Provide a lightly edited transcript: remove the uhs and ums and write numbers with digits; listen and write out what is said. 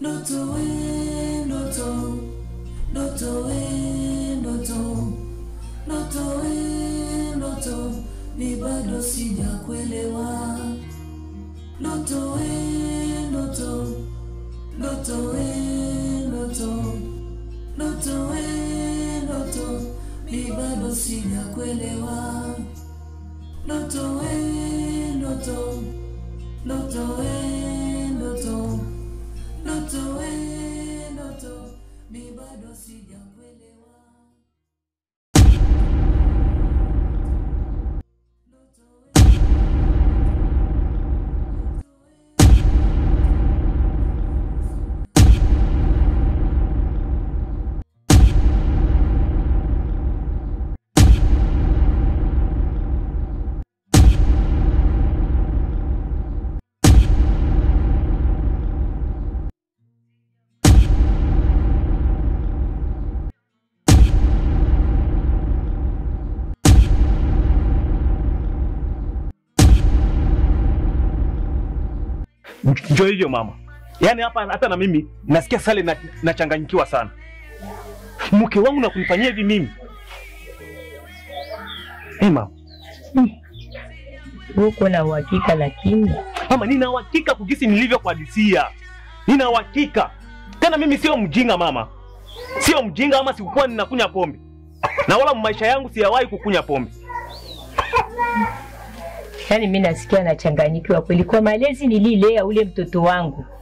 Ndoto we, ndoto, ndoto we, ndoto, ndoto we, ndoto, ni bado sijakuelewa. Ndoto we, ndoto, ndoto we, ndoto, ndoto we, ndoto, ni bado sijakuelewa. Ndoto we, ndoto, ndoto we, ndoto, ndoto we, ndoto, ni bado sijakuelewa. Njoo hivyo mama. Yaani hapa hata na mimi nasikia sale nachanganyikiwa sana. Mke wangu na kunifanyia hivi mimi. Hey mama. Uko na uhakika lakini? Mama, nina uhakika kugisi nilivyokuhadisia. Nina uhakika. Tena mimi sio mjinga mama. Sio mjinga ama sikuwa ninakunywa pombe. Na wala maisha yangu siyawahi kukunywa pombe. Yaani mimi nasikia nachanganyikiwa kweli kwa malezi nililea ule mtoto wangu.